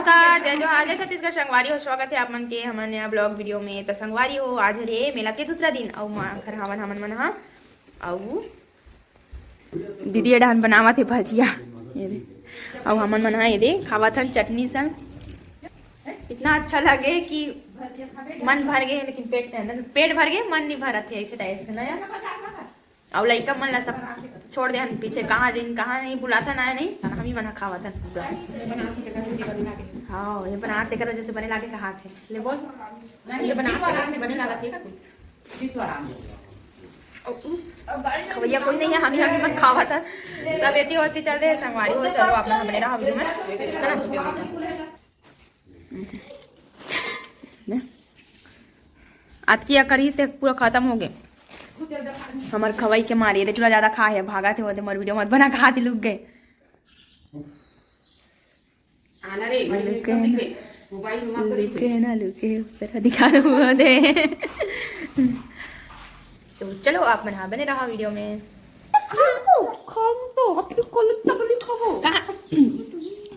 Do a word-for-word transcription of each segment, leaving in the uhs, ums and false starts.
नमस्कार, जय जोहार, जय छत्तीसगढ़। संगवारी हो, स्वागत हे आप मन के हमर नया vlog video में। तो संगवारी हो, आज हरे मेला के दूसरा दिन, अउ माँ घर हावन हमन मन हा, अउ दीदी ये डाहन बनावत हे भजिया, ये दे, अउ हमन मन हा ये दे खावत हन चटनी संग। इतना अच्छा लगे कि मन भर गए, लेकिन पेट नहीं, पेट भर गए, मन नहीं भरत है ऐसे type से ना यार। अउ लइका मन ला सब छोड़ दे हन पीछे, कहाँ जिन कहाँ नहीं, बुलाथन आए नहीं, हम ही मन हा खावत हन पूरा। हाँ, ये बनात तेकर वजह से बने लागे कहात हे। ले बोल। नहीं, ये बनात तेकर से बने लागत हे। खवैया कोई नहीं है, हम ही हम ही मन खावत हन। सब एती होती चल रहे संगवारी हो, चलो आप मन बने रहा video में, है ना? अतकी अकरही से पूरा खत्म हो गए हमर खवई के मारे। ये चूल्हा ज्यादा खा है, भागा थे, वो दे मोर video मत बना, कहा थे लुक गए। आना रे, भाई, लुक सब है ना, दिखे। मोबाइल में मत लुक है ना, लुक है, ऊपर दिखा दो वो दे। तो चलो आप मन हा बने रहा video में। खाबो, खाबो, अपनी कॉलेज तक नहीं खाबो। कहाँ,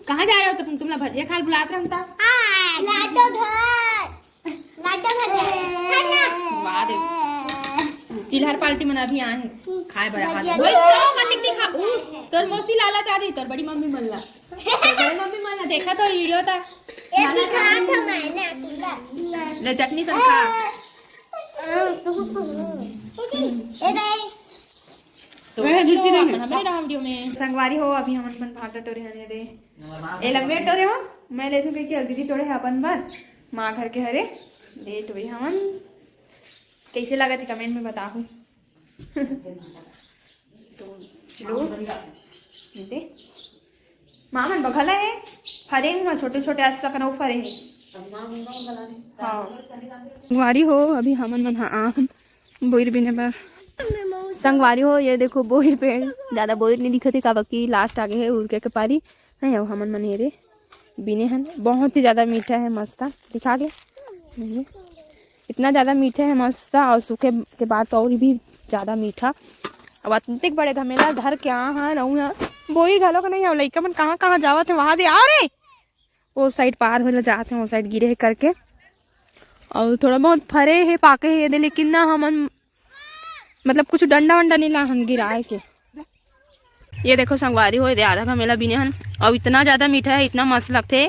कहाँ जा रहे हो तुम? तुम लोग भजिया खाल बुलात रहता। लाडो घर। लाडो घर जा रहे हैं ना। वाह रे। चिल्हर पार्टी मन अभी आए हैं, खाए बड़ा हाथ। भजिया ओए, खाए। तो मत दिखा। तोर मौसी लाला चाह रही, तोर बड़ी मम्मी मन ला। तोर बड़ी मम्मी मन ला, देखा तो video था। ये दिखा था मैंने तुमला। ले चटनी संग खा। ए रे। तो ए, चलो, रुचि नहीं अपन है। हमें रहा video में। संगवारी हो, अभी हमन मन भाटा टोरे हने दे। ए लंबे टोरे हो, मैं ले चुके कि दीदी टोरे है अपन बर। माँ घर के हरे, लेट हुई हमन। कैसे लगा थे comment में बताहू। तो चलो, ये दे। माँ मन बघला है, फरे हैं, छोटे छोटे आज तक नौ फरे हैं। हाँ। संगवारी हो, अभी हमन मन हा आन बोइर बिने बर। संगवारी हो, ये देखो बोइर पेड़, ज्यादा बोइर नहीं दिखत है, काबर कि last आगे है उरके के पारी। नहीं, अब हमन मन ये रे बिने हन, बहुत ही ज्यादा मीठा है, मस्त है, दिखा दे। ये इतना ज्यादा मीठा है, मस्त, और सूखे के बाद तो और भी ज्यादा मीठा। अब अतिक बड़े घमेला धर के आ हन, अउ यहाँ बोइर घलो के नहीं है, लइका मन कहाँ कहाँ जावत है, वहां दे आ रे। वो side पार होले जात हे, वो side गिरे हे करके। और थोड़ा बहुत फरे हे, पाके हे ये दे, लेकिन ना हमन मतलब कुछ डंडा वंडा नहीं ला हन गिराए के। ये देखो संगवारी हो, ये दे आधा घमेला बिने हन, और इतना ज्यादा मीठा है, इतना मस्त लगथे,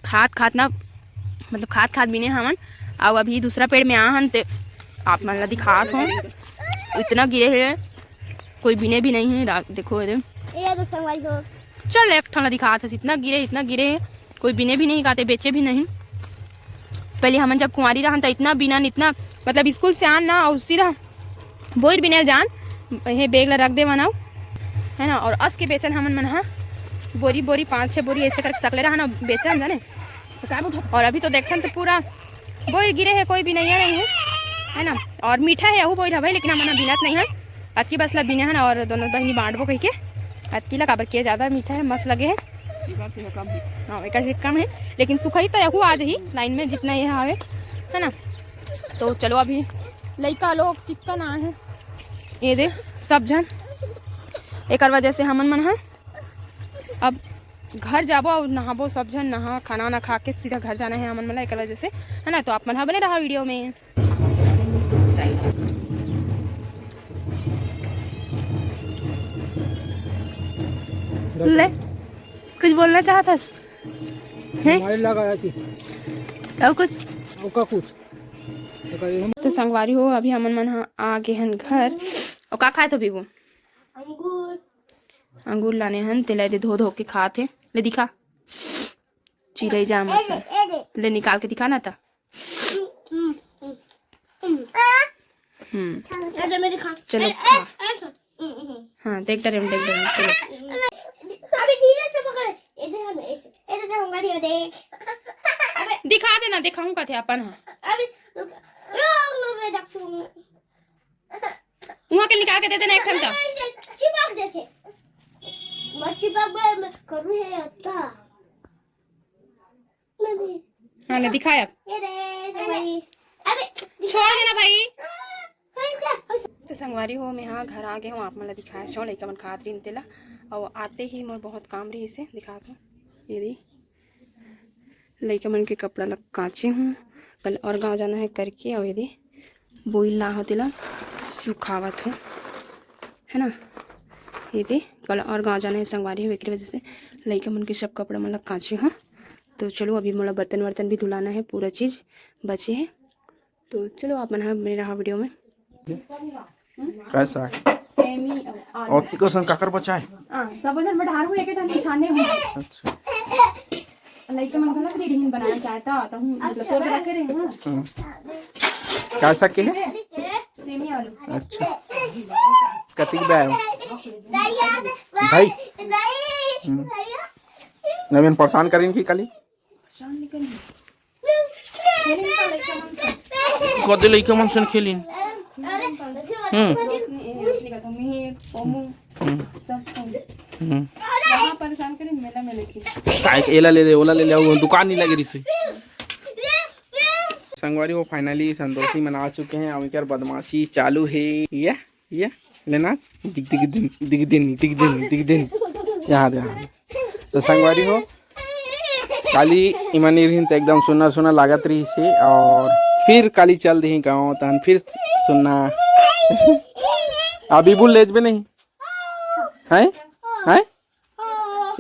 खात खात ना, मतलब खात खात बिने हमन। और अभी दूसरा पेड़ में आ हन ते आप मन ला दिखात हो, इतना गिरे हे, कोई बिने भी नहीं है। रा-, देखो ये दे। ये तो संगवारी हो। चल एक ठन ला दिखात हस, इतना गिरे, इतना गिरे हे, कोई बिने भी नहीं, काते बेचे भी नहीं। पहले हमन जब कुंवारी रहन त इतना बिनन, इतना मतलब स्कूल से आन ना और सीधा बोइर बिने जान, हे bag ला रख देवन अउ, है ना, और अस के बेचन हमन मन हा बोरी बोरी, पाँच छः बोरी ऐसे करके सकले रहन अउ बेचन जाने। और अभी तो देखथन तो पूरा बोइर गिरे हे, कोई बिनइया नहीं है, है ना। और मीठा है यहू बोइर हवे, लेकिन हमन बिनत नहीं है। अतकी बस ला बिने हन और दोनों बहिनी बांटबो कहिके। अतकी ला काबर के ज्यादा मीठा है, मस्त लगे है। हाँ, एकर से कम है, लेकिन सुखई तो यहू आ जाही line में जितना ये हवे, है ना। तो चलो अभी लइका लोग चिक्कन आए हैं, ये दे सब झन, एकर वजह से हमन मन हा अब घर जाबो और नहाबो, सब झन नहा खाना वाना खा के सीधा घर जाना है हमन मन ला, एकर वजह से, है ना। तो आप मन हा बने रहा video में। ले, कुछ बोलना चाहत हस? हैं? मारे लगा रहती। और कुछ? और का कुछ? तो संगवारी हो, अभी हमन मन हा आ गे हन घर। और का खाए तो भी वो? अंगूर। अंगूर लाने हन, तेला दे धो धो के खात हे। ले दिखा। चिरई जाम ए दे, असन। ए दे। ले निकाल के दिखा ना ता। हम्म, हम्म, हम्म, हम्म। हम्म। ए दे, मैं दिखा। चलो, ए, ए, खा। ए, सुन। हम्म, हम्म। हाँ, देख डरे, देख डरे, चलो। अबे धीरे से पकड़। ये दे हम ऐसे। ये दे हम गाड़ी देख। अबे दिखा देना, दिखाऊं का थे अपन, हाँ। अबे रुक, रुक, रुक, रुक, रुक। वहाँ के निकाल के दे देना एक ठन का। ऐसे चिपक देते। मत चिपक बे, मैं करूँ है अत्ता। मम्मी। हाँ, ले दिखाए अब। ये दे, भाई। अबे छोड़ देना भाई। हाँ, हाँ, हाँ। तो संगवारी हो, मैं हाँ घर आ गए हूँ, आप मन ला दिखाए सो लइका मन खात रहिन तेला, और आते ही मोर बहुत काम रहिसे, दिखात हूँ। ये दी। लइका मन के कपड़ा ला कांचे हूँ, कल और गाँव जाना है करके, अउ एदे बोइल ला हो तेला सुखावत हूँ, है ना। एदे कल और गाँव जाना है संगवारी हो, एकरे वजह से लइका मन के सब कपड़ा मन ला कांचे हूँ। तो चलो, अभी मोला बर्तन वर्तन भी धुलाना है, पूरा चीज बचे है। तो चलो, आप मन ह बने रहा वीडियो में। कैसा? सेमी अउ आलू। और तिको सन काकर बचाए? हाँ, सब जन बटार हुए के ठन छाने हुए। अच्छा। लइका मन घलक दे रहिन बनाए चाहे त, त हूँ मतलब तोड़ के रखे रहे हैं। हम्म। कैसा के है? सेमी आलू। अच्छा। कतिक बे आयो? भाई। हम्म। नवीन परेशान करिन की काली? कदे लइका मन सन खेलिन। हम्म। हम्म। हम्म। काय के एला ले ले, ओला ले ले, अउ दुकान नहीं लगे रिसे। संगवारी हो, finally संतोषी मन आ चुके हैं, अउ एकर बदमाशी चालू है। ये ये लेना, दिग दिग दिन, दिग दिन, दिग दिन, दिग दिन। यहाँ दे, यहाँ दे। तो संगवारी हो, काली इमन नहीं रहिन तो एकदम सुन्ना सुन्ना लागत रहिसे, और फिर काली चल देही गाँव, तहन फिर सुन्ना। आ बिबुल लेजबे नहीं? हैं? हैं?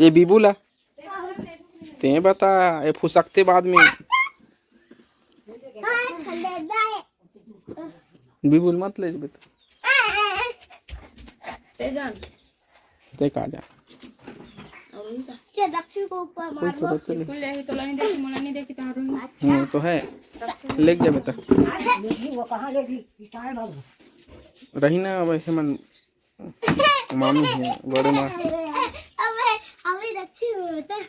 ये बिबुल आ? ते बता, ये फुसकते बाद में। बिबुल मत लेजबे तो। ते जान। ते का जा। और उनका? ये दक्षिण को ऊपर कोई मार दो। जरूरत नहीं। स्कूल जाही तोला नहीं देखी, मोला नहीं देखी, तार रोही। हम्म, तो है। ले जा बेटा। वो कहाँ लेगी? रिटायर बाबू। रही ना, अब ऐसे मन मामी है, बड़े माँ। अबे, अबे दक्षिण में होता है।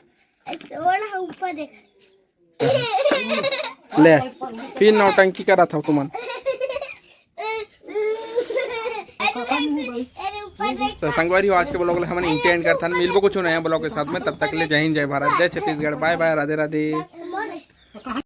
ऐसे ओढ़ा ऊपर देख। ले, फिर नौटंकी करा था तुमन। तो संगवारी हो, आज के vlog ला हमन इहें end करथन। मिलबो कुछ नया vlog के साथ में, तब तक ले जय हिंद, जय भारत, जय छत्तीसगढ़, bye bye, राधे राधे।